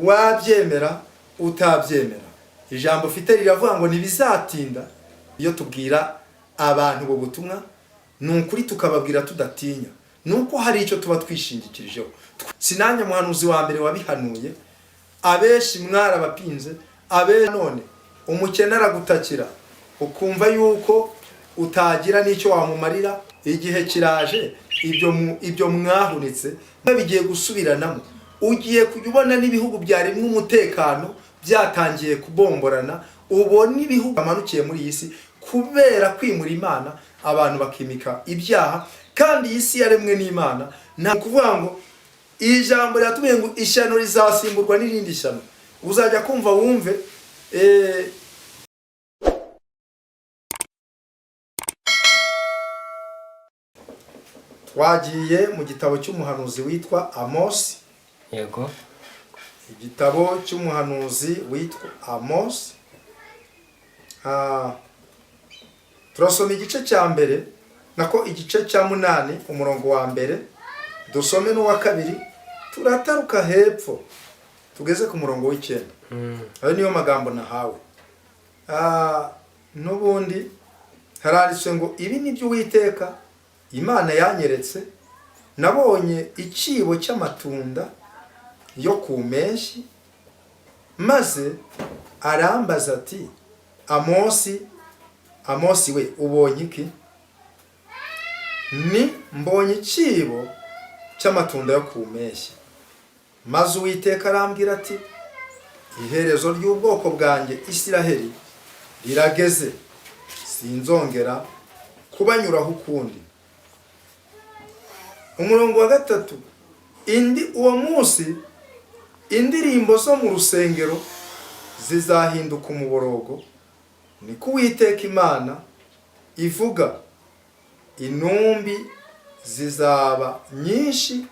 Wabyemera utabyemera, ijambo ufite riravuga ngo ntibizatinda. Iyo tubwira abantu ubu butumwa, ni ukuri tukababwira tudatinya, ni uko hari icyo tuba twishingikirijeho. Sinanjye muhanuzi wa mbere wabihanuye, abenshi mwarabapinze. Abenshi none umukene aragutakira, ukumva yuko utagira n'icyo wamumarira. Igihe kiraje, ibyo mwahunitse bigiye gusubiranamo. Ugiye kujya ubona n'ibihugu byarimwe umutekano byatangiye kubomborana, ubona ibihugu bamanukiye muri iyi si kubera kwimura Imana, abantu bakimika ibyaha, kandi iyi si yaremwe n'Imana. Nta kuvuga ngo iri jambo riratubwiye ngo ishyano rizasimburwa n'irindi shyano. Uzajya kumva wumve twagiye mu gitabo cy'umuhanuzi witwa Amosi. Yego. Igitabo cy'umuhanuzi witwa Amosi, turasoma igice cya mbere, nako igice cya 8, umurongo wa mbere, dusome n'uwa kabiri, turataruka hepfo tugeze ku murongo w'9. Ayo niyo magambo nahawe. N'ubundi haranditswe ngo ibi ni byo Uwiteka Imana yanyeretse: nabonye icyibo cy'amatunda yo ku mpeshyi, maze arambaza ati: "Amosi, Amosi we, ubonye iki?" Ni mbonye icyibo cy'amatunda yo ku mpeshyi. Maze Uwiteka arambwira ati: "Iherezo ry'ubwoko bwanjye Isiraheli rirageze, sinzongera kubanyuraho ukundi." Umurongo wa 3: indi uwo munsi indirimbo zo mu rusengero zizahinduka umuborogo, niko Uwiteka Imana ivuga. Intumbi zizaba nyinshi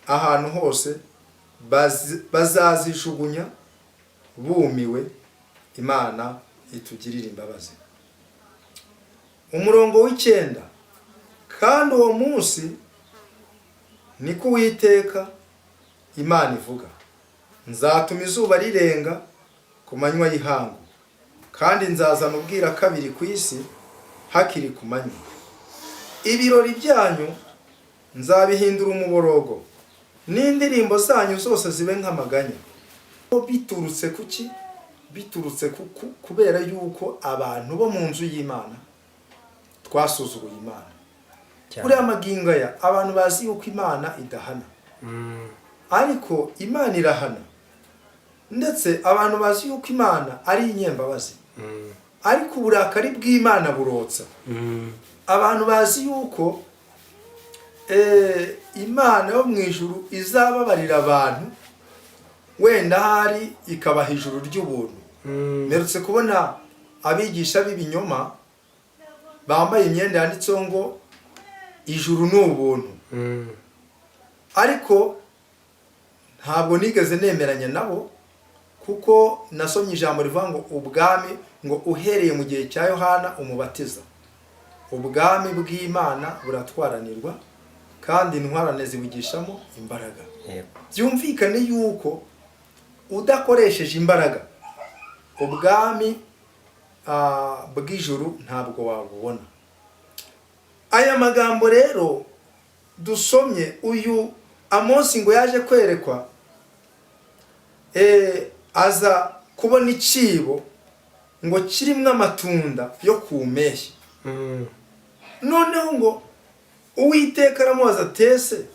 ahantu hose, bazazijugunya bumiwe. Imana itugirire imbabazi. Umurongo w'9: kandi uwo munsi, niko Uwiteka Imana ivuga, nzatuma izuba rirenga ku manywa y'ihangu, kandi nzazana ubwira kabiri ku isi hakiri ku manywa. Ibirori byanyu nzabihindura umuborogo, n'indirimbo zanyu zose zibe nk'amaganya. Biturutse kuki? Biturutse kubera yuko abantu bo mu nzu y'Imana twasuzuguye Imana. Kuriya magingo aya abantu bazi yuko Imana idahana, ariko Imana irahana. Ndetse abantu bazi yuko Imana ari inyembabazi, ariko uburakari bw'Imana burotsa. Abantu bazi yuko Imana yo mu ijuru izababarira abantu, wenda ahari ikabaha ijuru ry'ubuntu. Mperutse kubona abigisha b'ibinyoma bambaye imyenda yanditseho ngo ijuru ni ubuntu, ariko ntabwo nigeze nemeranya nabo, kuko nasomye ijambo rivuga ngo ubwami, ngo uhereye mu gihe cya Yohana Umubatiza, ubwami bw'Imana buratwaranirwa, kandi intwarane zibugishamo imbaraga. Byumvikane yuko udakoresheje imbaraga ubwami bw'ijuru ntabwo wabubona. Aya magambo rero dusomye, uyu Amosi ngo yaje kwerekwa, aza kubona icyibo ngo kirimo amatunda yo ku mpeshyi. Noneho ngo Uwiteka aramubaza ati: "Ese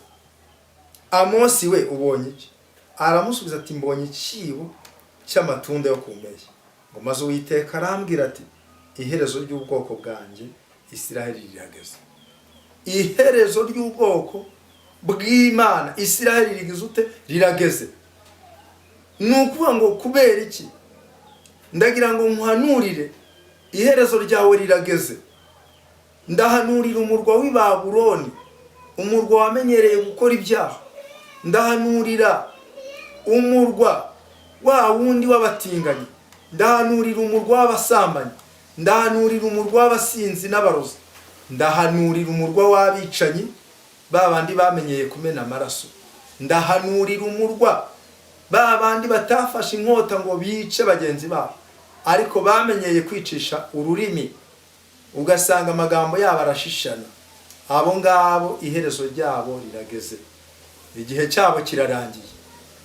Amosi we, ubonye iki?" Aramusubiza ati: "Mbonye icyibo cy'amatunda yo ku mpeshyi." Ngo maze Uwiteka arambwira ati: "Iherezo ry'ubwoko bwanjye Isiraheli rirageze." Iherezo ry'ubwoko bw'Imana Isiraheli rigize ute? Rirageze. Ni ukuvuga ngo kubera iki? Ndagira ngo nkuhanurire, iherezo ryawe rirageze. Ndahanurira umurwa w'i Babuloni, umurwa wamenyereye gukora ibyaha. Ndahanurira umurwa wa wundi w'abatinganyi. Ndahanurira umurwa w'abasambanyi. Ndahanurira umurwa w'abasinzi n'abarozi. Ndahanurira umurwa w'abicanyi, ba bandi bamenyeye kumena amaraso. Ndahanurira umurwa Ba bandi batafashe inkota ngo bice bagenzi babo, ariko bamenyeye kwicisha ururimi, ugasanga amagambo yabo arashishana, abo ngabo iherezo ryabo rirageze, igihe cyabo kirarangiye.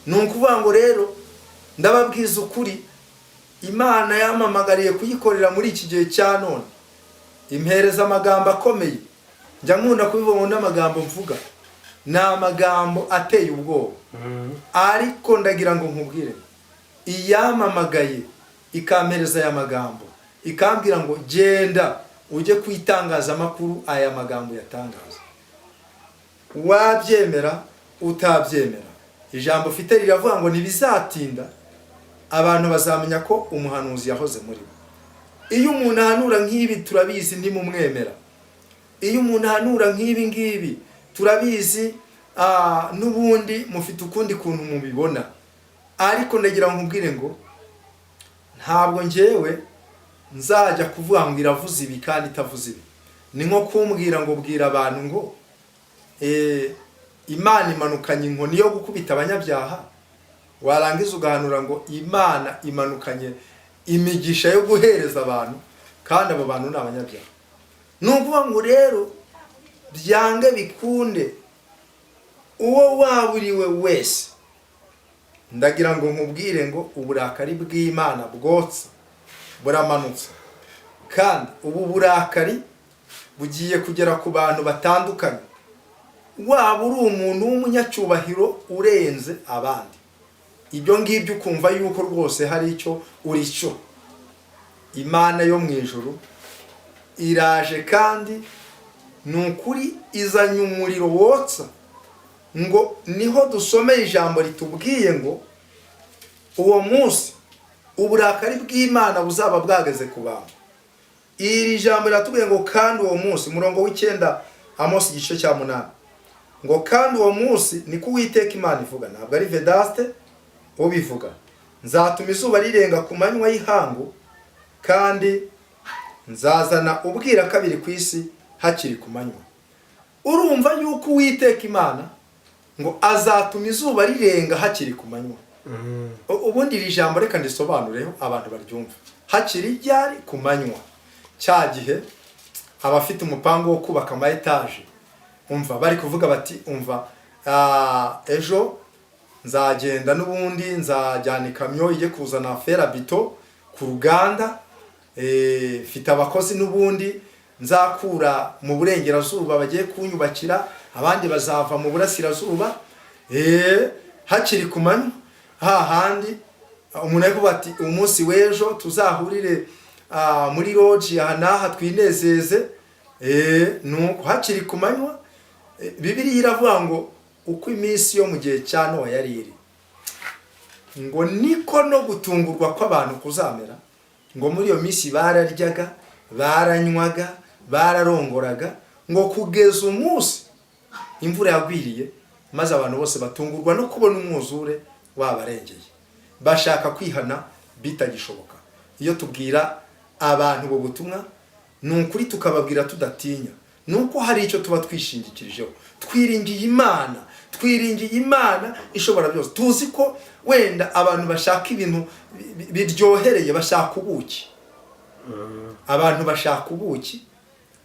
Ni ukuvuga ngo rero ndababwiza ukuri, Imana yampamagariye kuyikorera muri iki gihe cya none, impereza amagambo akomeye. Njya nkunda kubivuga ngo n'amagambo mvuga ni amagambo ateye ubwoba, ariko ndagira ngo nkubwire, iyampamagaye ikampereza aya magambo, ikambwira ngo genda ujye ku itangazamakuru aya magambo yatangaza, wabyemera utabyemera, ijambo ufite riravuga ngo ntibizatinda abantu bazamenya ko umuhanuzi yahoze muri bo. Iyo umuntu ahanura nk'ibi turabizi ntimumwemera. Iyo umuntu ahanura nk'ibi ngibi turabizi, n'ubundi mufite ukundi kuntu mubibona. Ariko ndagira ngo nkubwire ngo ntabwo ngewe nzajya kuvuga ngo iravuze ibi kandi itavuze ibi. Ni nko kumbwira ngo bwira abantu ngo Imana imanukanye inkoni yo gukubita abanyabyaha, warangiza ugahanura ngo Imana imanukanye imigisha yo guhereza abantu, kandi abo bantu ni abanyabyaha. Ni ukuvuga ngo rero byange bikunde, uwo waburiwe wese, ndagira ngo nkubwire ngo uburakari bw'Imana bwotsa buramanutse, kandi ubu burakari bugiye kugera ku bantu batandukanye. Waba uri umuntu w'umunyacyubahiro urenze abandi, ibyo ngibyo ukumva yuko rwose hari icyo uri cyo, Imana yo mu ijuru iraje, kandi ni ukuri izanye umuriro wotsa. Ngo niho dusomeye ijambo ritubwiye ngo uwo munsi uburakari bw'Imana buzaba bwageze ku bantu. Iri jambo riratubwiye ngo kandi uwo munsi, umurongo w'9, Amosi igice cya 8, ngo kandi uwo munsi, niko Uwiteka Imana ivuga, ntabwo ari Vedaste ubivuga, nzatuma izuba rirenga ku manywa y'ihangu, kandi nzazana ubwira kabiri ku isi hakiri ku manywa. Urumva yuko Uwiteka Imana ngo azatuma izuba rirenga hakiri ku manywa. Ubundi iri jambo reka ndisobanureho abantu baryumva. Hakiri ryari? Ku manywa. Cya gihe abafite umupango wo kubaka ama etaje, umva bari kuvuga bati umva, ejo nzagenda n'ubundi nzajyana ikamyo ijye kuzana fer à béton ku ruganda, mfite abakozi n'ubundi nzakura mu burengerazuba bagiye kunyubakira, abandi bazava mu burasirazuba. Hakiri ku manywa hahandi umuntu ari kuvuga ati umunsi w'ejo tuzahurire muri lodge aha n'aha twinezeze. Nuko hakiri ku manywa. Bibiliya iravuga ngo uko iminsi yo mu gihe cya Nowa yari iri, ngo niko no gutungurwa kw'abantu kuzamera. Ngo muri iyo minsi bararyaga, baranywaga, bararongoraga, ngo kugeza umunsi imvura yagwiriye, maze abantu bose batungurwa no kubona umwuzure wabarengeye, bashaka kwihana bitagishoboka. Iyo tubwira abantu ubu butumwa, ni ukuri tukababwira tudatinya, ni uko hari icyo tuba twishingikirijeho. Twiringiye Imana, twiringiye Imana ishobora byose. Tuzi ko wenda abantu bashaka ibintu biryohereye, bashaka ubuki, abantu bashaka ubuki,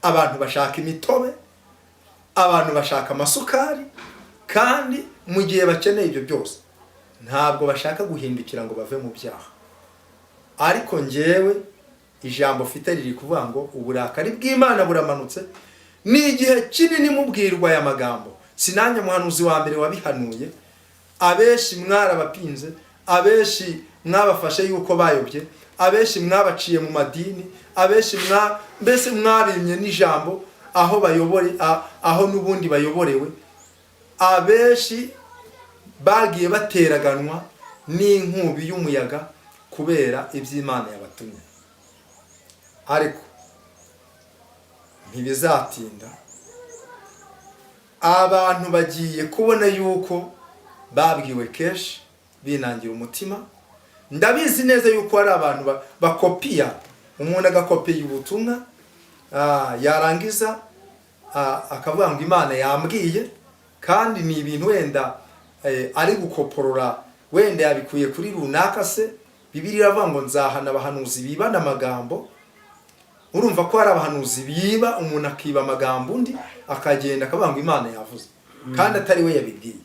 abantu bashaka imitobe, abantu bashaka amasukari, kandi mu gihe bakeneye ibyo byose ntabwo bashaka guhindukira ngo bave mu byaha. Ariko njyewe ijambo mfite riri kuvuga ngo uburakari bw'Imana buramanutse. Ni igihe kinini mubwirwa aya magambo, sinanjye muhanuzi wa mbere wabihanuye. Abenshi mwarabapinze, abenshi mwabafashe yuko bayobye, abenshi mwabaciye mu madini, abenshi mbese mwabimye n'ijambo aho bayobore, aho n'ubundi bayoborewe. Abenshi bagiye bateraganwa n'inkubi y'umuyaga kubera iby'Imana yabatumye. Ariko ntibizatinda, abantu bagiye kubona yuko babwiwe kenshi binangira umutima. Ndabizi neza yuko hari abantu bakopiya, umuntu agakopiya ubutumwa, yarangiza akavuga ngo Imana yambwiye, kandi ni ibintu wenda ari gukoporora. Wenda yabikuye kuri runaka se. Bibiliya iravuga ngo nzahana abahanuzi bibana amagambo. Urumva ko hari abahanuzi biba, umuntu akiba amagambo undi akagenda akavuga ngo Imana yavuze kandi atari we yabibwiye.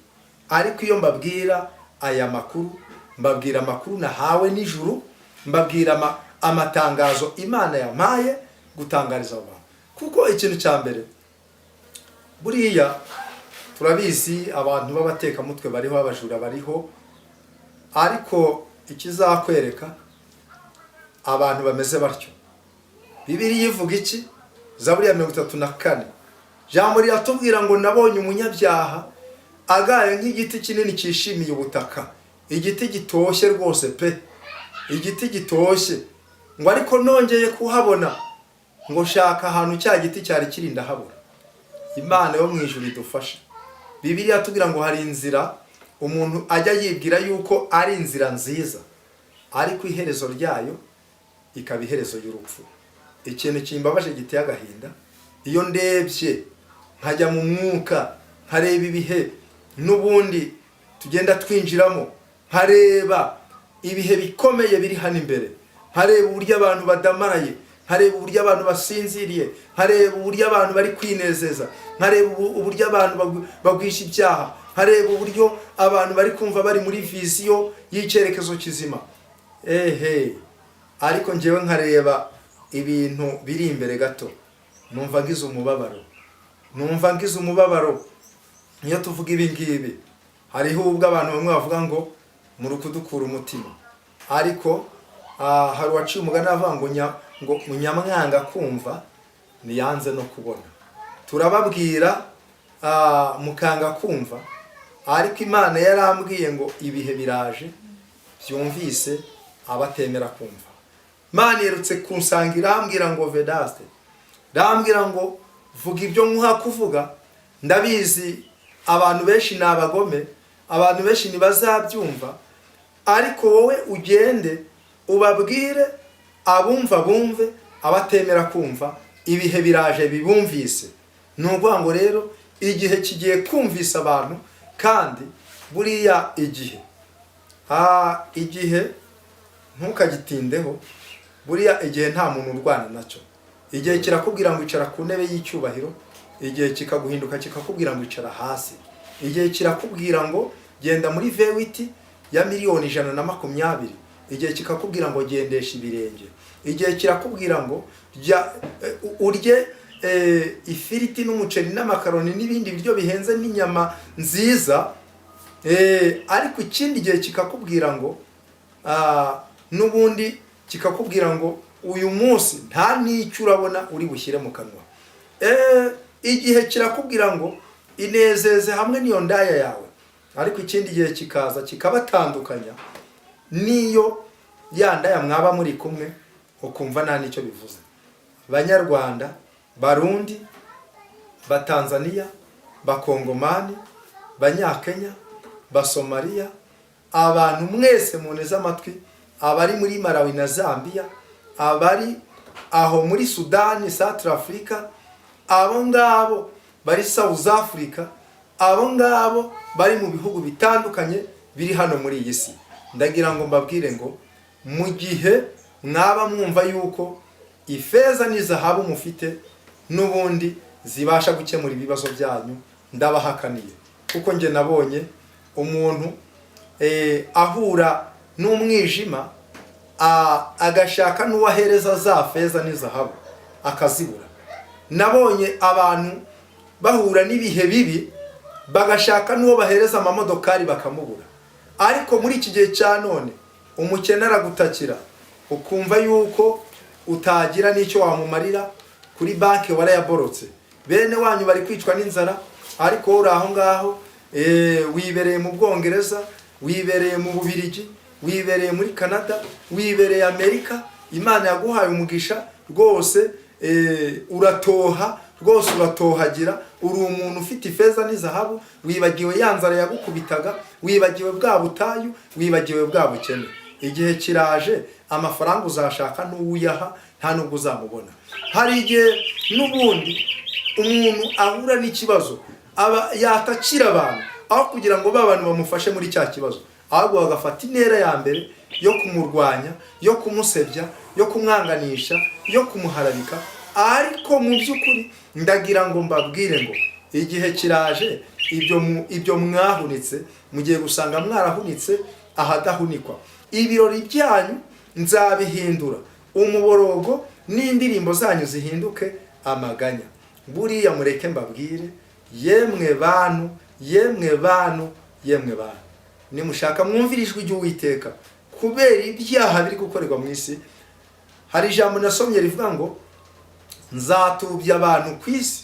Ariko iyo mbabwira aya makuru, mbabwira amakuru nahawe n'ijuru, mbabwira amatangazo Imana yampaye gutangariza abo bantu. Kuko ikintu cya mbere, buriya turabizi, abantu b'abatekamutwe bariho, abajura bariho, ariko ikizakwereka abantu bameze batyo, Bibiliya ivuga iki? Zaburi ya 34, jambo riratubwira ngo nabonye umunyabyaha agaye nk'igiti kinini cyishimiye ubutaka, igiti gitoshye rwose pe, igiti gitoshye. Ngo ariko nongeye kuhabona, ngo shaka ahantu cya giti cyari kiri ndahabura. Imana yo mu ijuru idufashe. Bibiliya tubwira ngo hari inzira umuntu ajya yibwira yuko ari inzira nziza, ariko iherezo ryayo ikaba iherezo y'urupfu. Ikintu kimbabaje, giteye agahinda, iyo ndebye nkajya mu mwuka, nkareba ibihe n'ubundi tugenda twinjiramo, nkareba ibihe bikomeye biri hano imbere, nkareba uburyo abantu badamaraye, nkareba uburyo abantu basinziriye, nkareba uburyo abantu bari kwinezeza, nkareba uburyo abantu bagwisha ibyaha, nkareba uburyo abantu bari kumva bari muri vision y'icyerekezo kizima, ehe, ariko ngewe nkareba ibintu biri imbere gato, numva ngize umubabaro, numva ngize umubabaro. Niyo tuvuga ibi ngibi, hariho ubwo abantu bamwe bavuga ngo muri kudukura umutima, ariko hari uwaciye umugani avuga ngo ngo nyamwanga kumva ntiyanze no kubona. Turababwira mukanga kumva, ariko Imana yarambwiye ngo ibihe biraje byumvise abatemera kumva. Imana yerutse kunsanga irambwira ngo Vedaste, irambwira ngo vuga ibyo nkuha kuvuga. Ndabizi abantu benshi ni abagome, abantu benshi ntibazabyumva, ariko wowe ugende ubabwire, abumva bumve, abatemera kumva ibihe biraje bibumvise. Ni ukuvuga ngo rero igihe kigiye kumvisa abantu. Kandi buriya igihe igihe ntukagitindeho. Buriya igihe nta muntu urwana nacyo. Igihe kirakubwira ngo icara ku ntebe y'icyubahiro, igihe kikaguhinduka kikakubwira ngo icara hasi. Igihe kirakubwira ngo genda muri V8 ya miliyoni 120, igihe kikakubwira ngo gendesha ibirenge. Igihe kirakubwira ngo rya urye ifiriti n'umuceri n'amakaroni n'ibindi biryo bihenze n'inyama nziza, ariko ikindi gihe kikakubwira ngo n'ubundi kikakubwira ngo uyu munsi nta n'icyo urabona uri bushyire mu kanwa. Igihe kirakubwira ngo inezeze hamwe n'iyo ndaya yawe, ariko ikindi gihe kikaza kikabatandukanya, n'iyo ya ndaya mwaba muri kumwe ukumva nta n'icyo bivuze. Banyarwanda, Barundi, Batanzaniya, Bakongomani, Banyakenya, Basomaliya, abantu mwese muneze amatwi, abari muri Malawi na Zambia, abari aho muri Sudani, Central Africa, abo ngabo bari South Africa, abo ngabo bari mu bihugu bitandukanye biri hano muri iyi si, ndagira ngo mbabwire ngo mu gihe mwaba mwumva yuko ifeza n'izahabu mufite n'ubundi zibasha gukemura ibibazo byanyu, ndabahakaniye. Kuko njye nabonye umuntu ahura n'umwijima, agashaka n'uwahereza za feza n'izahabu akazibura. Nabonye abantu bahura n'ibihe bibi, bagashaka n'uwo bahereza amamodokari bakamubura. Ariko muri iki gihe cya none umukene aragutakira ukumva yuko utagira n'icyo wamumarira, kuri banki warayaborotse, bene wanyu bari kwicwa n'inzara, ariko wowe uri aho ngaho, wibereye mu Bwongereza, wibereye mu Bubirigi, wibereye muri Canada, wibereye Amerika. Imana yaguhaye umugisha rwose, uratoha rwose, uratohagira, uri umuntu ufite ifeza n'izahabu. Wibagiwe ya nzara yagukubitaga, wibagiwe bwa butayu, wibagiwe bwa bukene. Igihe kiraje, amafaranga uzashaka n'uwuyaha nta nubwo uzamubona. Hari igihe n'ubundi umuntu ahura n'ikibazo, aba yatakira abantu, aho kugira ngo ba bantu bamufashe muri cya kibazo, Ahubwo bagafata intera ya mbere yo kumurwanya, yo kumusebya, yo kumwanganisha, yo kumuharabika. Ariko mu by'ukuri ndagira ngo mbabwire ngo igihe kiraje, ibyo mwahunitse mugiye gusanga mwarahunitse ahadahunikwa. Ibirori byanyu nzabihindura umuborogo, n'indirimbo zanyu zihinduke amaganya. Buriya mureke mbabwire, yemwe bantu, yemwe bantu, yemwe bantu, nimushaka mwumvire ijwi ry'Uwiteka. Kubera ibyaha biri gukorerwa mu isi, hari ijambo nasomye rivuga ngo nzatubya abantu ku isi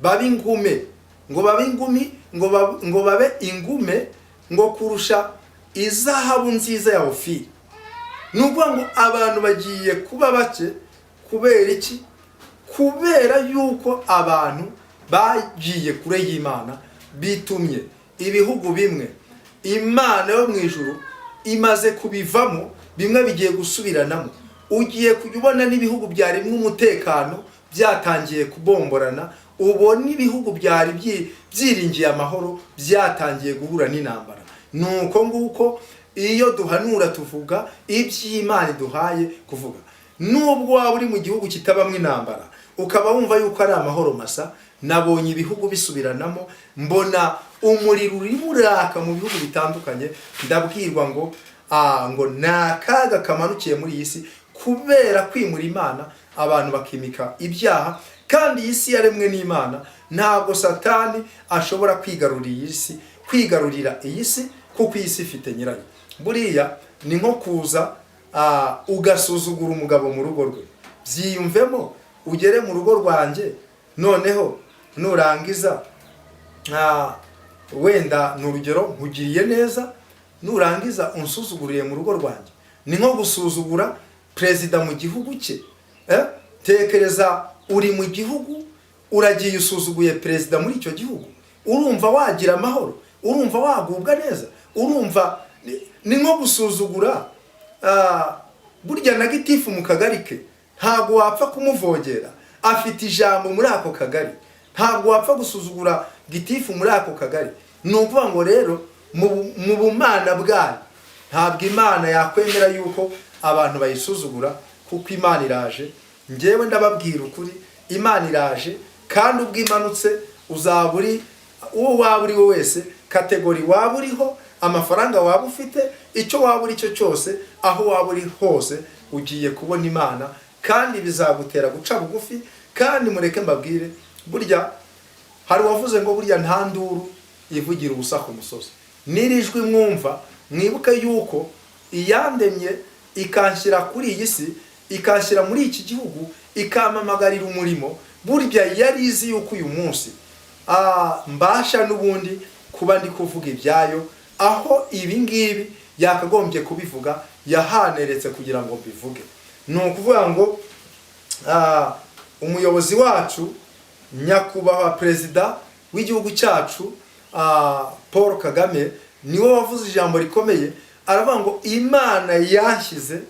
babe ingume, ngo babe ingumi, ngo babe ingume ngo kurusha izahabu nziza ya Ofiri. Ni ukuvuga ngo abantu bagiye kuba bake. Kubera iki? Kubera yuko abantu bagiye kure y'Imana, bitumye ibihugu bimwe Imana yo mu ijuru imaze kubivamo, bimwe bigiye gusubiranamo. Ugiye kujya ubona n'ibihugu byarimo umutekano byatangiye kubomborana, ubona ibihugu byari byiringiye amahoro byatangiye guhura n'intambara. Ni uko nguko iyo duhanura tuvuga iby'Imana iduhaye kuvuga. Nubwo waba uri mu gihugu kitabamo intambara, ukaba wumva yuko ari amahoro masa, nabonye ibihugu bisubiranamo, mbona umuriro urimo uraka mu bihugu bitandukanye. Ndabwirwa ngo ni akaga kamanukiye muri iyi si kubera kwimura Imana, abantu bakimika ibyaha. Kandi iyi si yaremwe n'Imana, ntabwo Satani ashobora kwigarurira iyi si, kwigarurira iyi si, kuko iyi si ifite nyirayo. Buriya ni nko kuza ugasuzugura umugabo mu rugo rwe. Byiyumvemo, ugere mu rugo rwanjye, noneho nurangiza, wenda ni urugero, nkugiriye neza, nurangiza unsuzuguriye mu rugo rwanjye. Ni nko gusuzugura perezida mu gihugu cye. Tekereza uri mu gihugu, uragiye usuzuguye perezida muri icyo gihugu, urumva wagira amahoro? Urumva wagubwa neza? Urumva ni nko gusuzugura burya na gitifu mu kagari ke. Ntabwo wapfa kumuvogera, afite ijambo muri ako kagari. Ntabwo wapfa gusuzugura gitifu muri ako kagari. Ni ukuvuga ngo rero mu bumana bwayo ntabwo Imana yakwemera yuko abantu bayisuzugura, kuko Imana iraje. Ngewe ndababwira ukuri, Imana iraje, kandi ubwo imanutse uzaba uri uwo waba uri we wese, catégorie waba uriho, amafaranga waba ufite, icyo waba uri cyo cyose, aho waba uri hose, ugiye kubona Imana, kandi bizagutera guca bugufi. Kandi mureke mbabwire, burya hari uwavuze ngo burya nta nduru ivugira ubusa ku musozi. N'iri jwi mwumva, mwibuke yuko iyandemye ikanshyira kuri iyi si, ikanshyira muri iki gihugu, ikampamagarira umurimo, burya yari izi yuko uyu munsi mbasha n'ubundi kuba ndi kuvuga ibyayo. Aho ibi ngibi yakagombye kubivuga, yahaneretse kugira ngo mbivuge. Ni ukuvuga ngo umuyobozi wacu, nyakubahwa perezida w'igihugu cyacu, Paul Kagame, niwe wavuze ijambo rikomeye, aravuga ngo Imana yashyize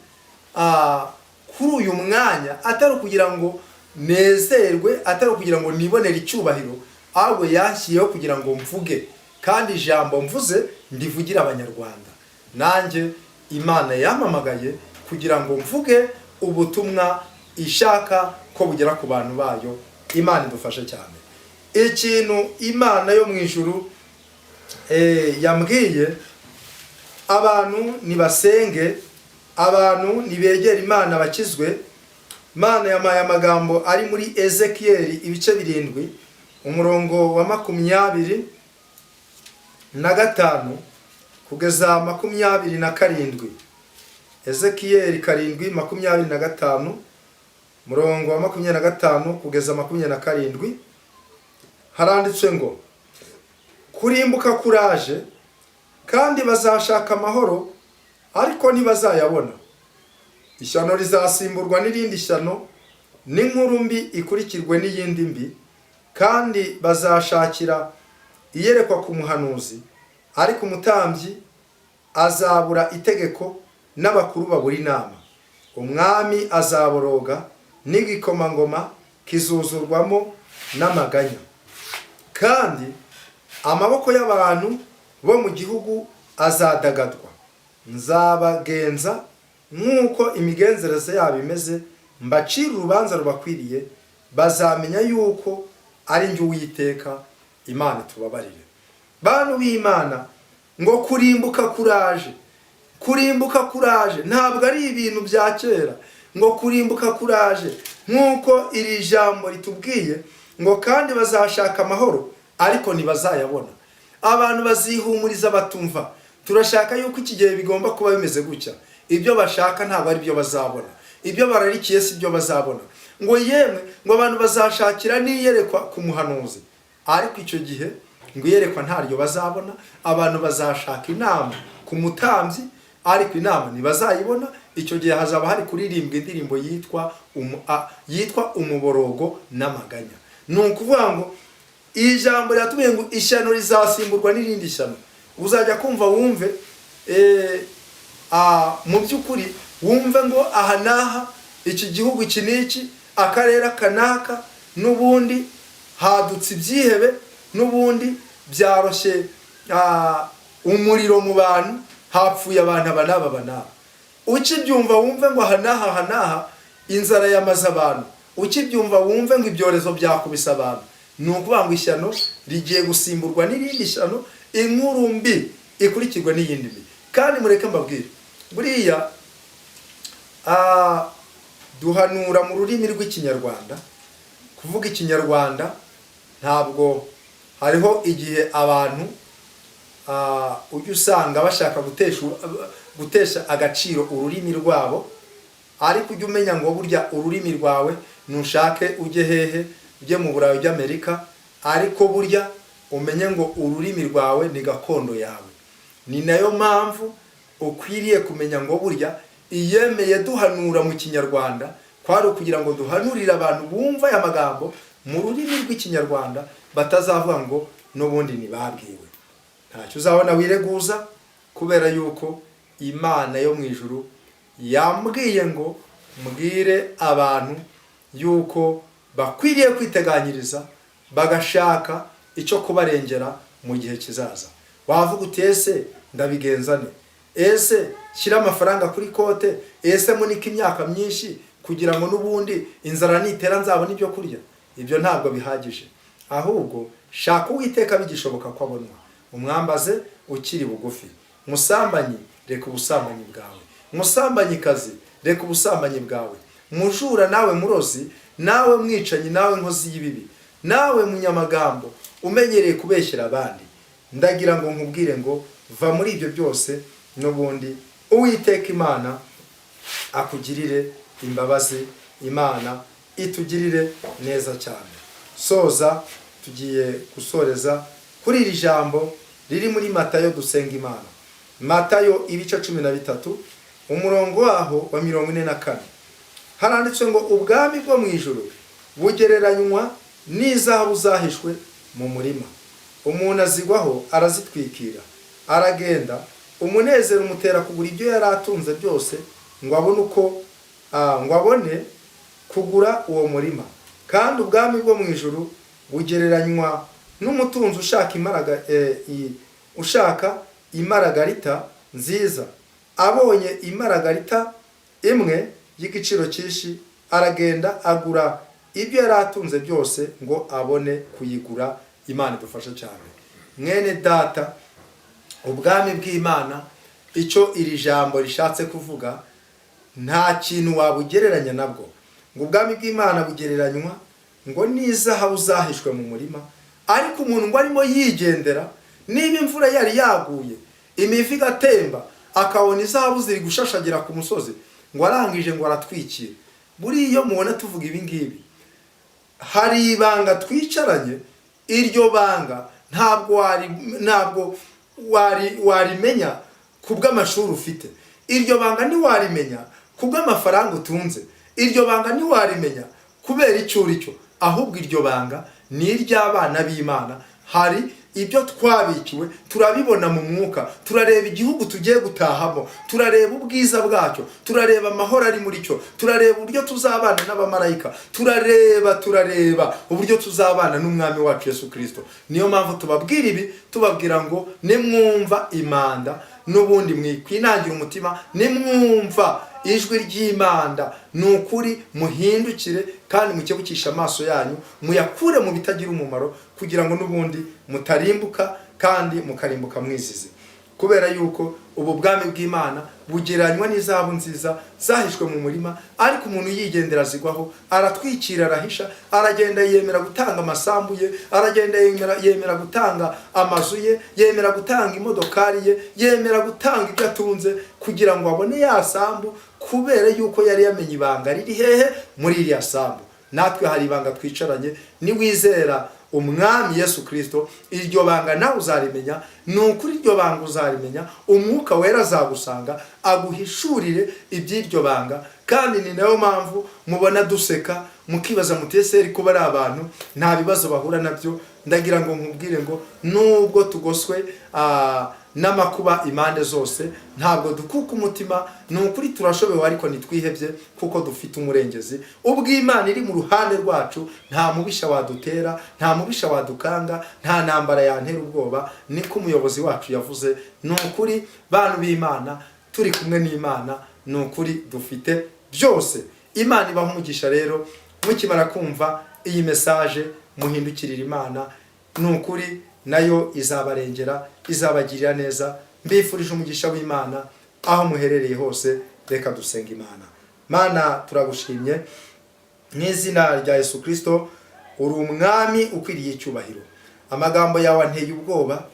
kuri uyu mwanya atari ukugira ngo nezerwe, atari ukugira ngo nibonere icyubahiro, ahubwo yanshyiyeho kugira ngo mvuge, kandi ijambo mvuze ndivugire Abanyarwanda. Nanjye Imana yampamagaye kugira ngo mvuge ubutumwa ishaka ko bugera ku bantu bayo. Imana idufashe cyane. Ikintu Imana yo mu ijuru yambwiye, abantu nibasenge, abantu nibegere Imana bakizwe. Imana yampaye amagambo ari muri Ezekiyeli ibice 7, umurongo wa 25 kugeza 27. Ezekiyeli 7, 25, murongo wa 25 kugeza 27, haranditswe ngo: "Kurimbuka kuraje, kandi bazashaka amahoro ariko ntibazayabona. Ishyano rizasimburwa n'irindi shyano, n'inkuru mbi ikurikirwe n'iyindi mbi. Kandi bazashakira iyerekwa ku muhanuzi, ariko umutambyi azabura itegeko, n'abakuru babura inama. Umwami azaboroga, n'igikomangoma kizuzurwamo n'amaganya. Kandi amaboko y'abantu bo mu gihugu Azadagadwa. Nzabagenza nk'uko imigenzereze yabo imeze, mbacire urubanza rubakwiriye. Bazamenya yuko ari njye Uwiteka. Imana itubabarire. Bantu b'Imana, ngo kurimbuka kuraje, kurimbuka kuraje. Ntabwo ari ibintu bya kera. Ngo kurimbuka kuraje, nk'uko iri jambo ritubwiye ngo: "Kandi bazashaka amahoro, ariko ntibazayabona." Abantu bazihumuriza batumva: "Turashaka yuko iki gihe bigomba kuba bimeze gutya." Ibyo bashaka ntabwo ari byo bazabona, ibyo bararikiye si byo bazabona. Ngo yemwe, ngo abantu bazashakira n'iyerekwa ku muhanuzi, ariko icyo gihe ngo iyerekwa ntaryo bazabona. Abantu bazashaka inama ku mutambyi, ariko inama ntibazayibona. Icyo gihe hazaba hari kuririmbwa indirimbo yitwa umuborogo n'amaganya. Ni ukuvuga ngo iri jambo riratubwiye ngo ishyano rizasimburwa n'irindi shyano. Uzajya kumva wumve, mu by'ukuri wumve ngo aha n'aha, iki gihugu iki n'iki, akarere aka n'aka, n'ubundi hadutse ibyihebe, n'ubundi byaroshye umuriro mu bantu, hapfuye abantu aba n'aba, aba n'aba. Ukibyumva wumve ngo aha n'aha, aha n'aha inzara yamaze abantu. Ukibyumva wumve ngo ibyorezo byakubise abantu. Ni ukuvuga ngo ishyano rigiye gusimburwa n'irindi shyano, inkuru mbi ikurikirwa n'iyindi mbi. Kandi mureke mbabwire, buriya duhanura mu rurimi rw'Ikinyarwanda. Kuvuga Ikinyarwanda, ntabwo hariho igihe abantu ujya usanga bashaka gutesha agaciro ururimi rwabo, ariko ujya umenya ngo burya ururimi rwawe, nushake ujye hehe, ujye mu Burayi, ujye Amerika, ariko burya umenye ngo ururimi rwawe ni gakondo yawe. Ni nayo mpamvu ukwiriye kumenya ngo burya iyemeye duhanura mu Kinyarwanda kwari ukugira ngo duhanurire abantu bumva aya magambo mu rurimi rw'Ikinyarwanda, batazavuga ngo n'ubundi ntibabwiwe. Ntacyo uzabona wireguza, kubera yuko Imana yo mu ijuru yambwiye ngo mbwire abantu yuko bakwiriye kwiteganyiriza, bagashaka icyo kubarengera mu gihe kizaza. Wavuga uti: "Ese ndabigenza ne? Ese shyira amafaranga kuri kote? Ese munike imyaka myinshi kugira ngo n'ubundi inzara nitera nzabone ibyo kurya?" Ibyo ntabwo bihagije. Ahubwo shaka Uwiteka bigishoboka ko abonwa, umwambaze ukiri bugufi. Musambanyi, reka ubusambanyi bwawe. Musambanyikazi, reka ubusambanyi bwawe. Mujura nawe, murozi nawe, mwicanyi nawe, nkozi y'ibibi nawe, munyamagambo umenyereye kubeshyera abandi, ndagira ngo nkubwire ngo va muri ibyo byose, n'ubundi Uwiteka Imana akugirire imbabazi. Imana itugirire neza cyane. Soza, tugiye gusoreza kuri iri jambo riri muri Matayo. Dusenga Imana. Matayo ibice 13, umurongo waho wa 44, haranditswe ngo: "Ubwami bwo mu ijuru bugereranywa n'izahabu zahishwe mu murima. Umuntu azigwaho, arazitwikira, aragenda, umunezero umutera kugura ibyo yari atunze byose ngo abone uko ngo abone kugura uwo murima. Kandi ubwami bwo mu ijuru bugereranywa n'umutunzi ushaka imaragarita nziza. Abonye imaragarita imwe y'igiciro cyinshi, aragenda agura ibyo yari atunze byose ngo abone kuyigura." Imana idufashe cyane. Mwene data, ubwami bw'Imana, icyo iri jambo rishatse kuvuga, nta kintu wabugereranya nabwo. Ngo ubwami bw'Imana bugereranywa ngo n'izahabu zahishwe mu murima, ariko umuntu ngo arimo yigendera, niba imvura yari yaguye, imivu igatemba, akabona izahabu ziri gushashagira ku musozi, ngo arangije ngo aratwikira. Buriya iyo mubona tuvuga ibi ngibi, hari ibanga twicaranye. Iryo banga ntabwo warimenya ku bw'amashuri ufite. Iryo banga ntiwarimenya ku bw'amafaranga utunze. Iryo banga ntiwarimenya kubera icyo uri cyo. Ahubwo iryo banga ni iry'abana b'Imana. Hari Ibyo twabikiwe turabibona mu mwuka. Turareba igihugu tugiye gutahamo, turareba ubwiza bwacyo, turareba amahoro ari muri cyo, turareba uburyo tuzabana n'abamarayika, turareba uburyo tuzabana n'Umwami wacu Yesu Kirisito. Niyo mpamvu tubabwira ibi, tubabwira ngo nimwumva impanda, n'ubundi mwikwinangira umutima. Nimwumva ijwi ry'impanda, ni ukuri muhindukire kandi mukebukishe amaso yanyu, muyakure mu bitagira umumaro, kugira ngo n'ubundi mutarimbuka kandi mukarimbuka mwizize. Kubera yuko ubu bwami bw'Imana bugereranywa n'izahabu nziza zahishwe mu murima, ariko umuntu yigendera azigwaho, aratwikira, arahisha, aragenda yemera gutanga amasambu ye, aragenda yemera gutanga amazu ye, yemera gutanga imodokari ye, yemera gutanga ibyo atunze kugira ngo abone ya sambu, kubera yuko yari yamenye ibanga riri hehe? Muri iriya sambu. Natwe hari ibanga twicaranye. Niwizera Umwami Yesu Kirisito, iryo banga nawe uzarimenya. Ni ukuri, iryo banga uzarimenya. Umwuka Wera azagusanga aguhishurire iby'iryo banga. Kandi ni nayo mpamvu mubona duseka, mukibaza muti: "Ese kuba ari abantu nta bibazo bahura nabyo?" Ndagira ngo nkubwire ngo nubwo tugoswe n'amakuba impande zose, ntabwo dukuka umutima. Ni ukuri turashobewe, ariko ntitwihebye, kuko dufite umurengezi. Ubwo Imana iri mu ruhande rwacu, nta mubisha wadutera, nta mubisha wadukanga, nta ntambara yantera ubwoba, niko umuyobozi wacu yavuze. Ni ukuri, bantu b'Imana, turi kumwe n'Imana, ni ukuri dufite byose. Imana ibaha umugisha. Rero mukimara kumva iyi message, muhindukirire Imana. Ni ukuri nayo izabarengera, izabagirira neza. Mbifurije umugisha w'Imana aho muherereye hose. Reka dusenga Imana. Mana, turagushimye mu izina rya Yesu Kirisito. Uri Umwami ukwiriye icyubahiro. Amagambo yawe anteye ubwoba,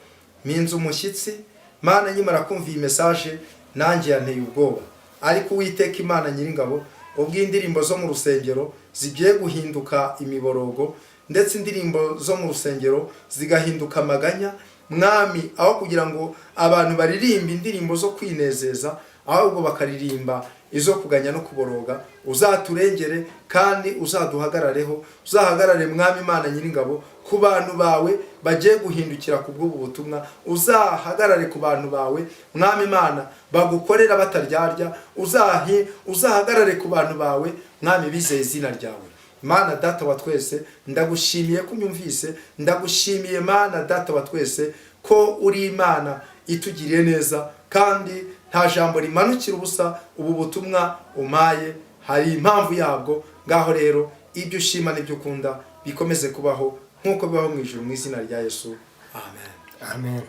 mpinze umushyitsi. Mana, nkimara kumva iyi message nanjye yanteye ubwoba. Ariko Uwiteka Imana Nyiringabo, ubwo indirimbo zo mu rusengero zigiye guhinduka imiborogo, ndetse indirimbo zo mu rusengero zigahinduka amaganya, Mwami, aho kugira ngo abantu baririmbe indirimbo zo kwinezeza, ahubwo bakaririmba izo kuganya no kuboroga, uzaturengere kandi uzaduhagarareho. Uzahagarare, Mwami Imana Nyiringabo, ku bantu bawe bagiye guhindukira ku bw'ubu butumwa. Uzahagarare ku bantu bawe, Mwami Imana, bagukorera bataryarya. Uzahagarare ku bantu bawe, Mwami, bizeye izina ryawe. Mana Data wa twese, ndagushimiye ko unyumvise. Ndagushimiye, Mana Data wa twese, ko uri Imana itugiriye neza, kandi nta jambo rimanukira ubusa. Ubu butumwa umpaye hari impamvu yabwo. Ngaho rero ibyo ushima n'ibyo ukunda bikomeze kubaho nk'uko bibaho mu ijuru, mu izina rya Yesu, amen. Amen.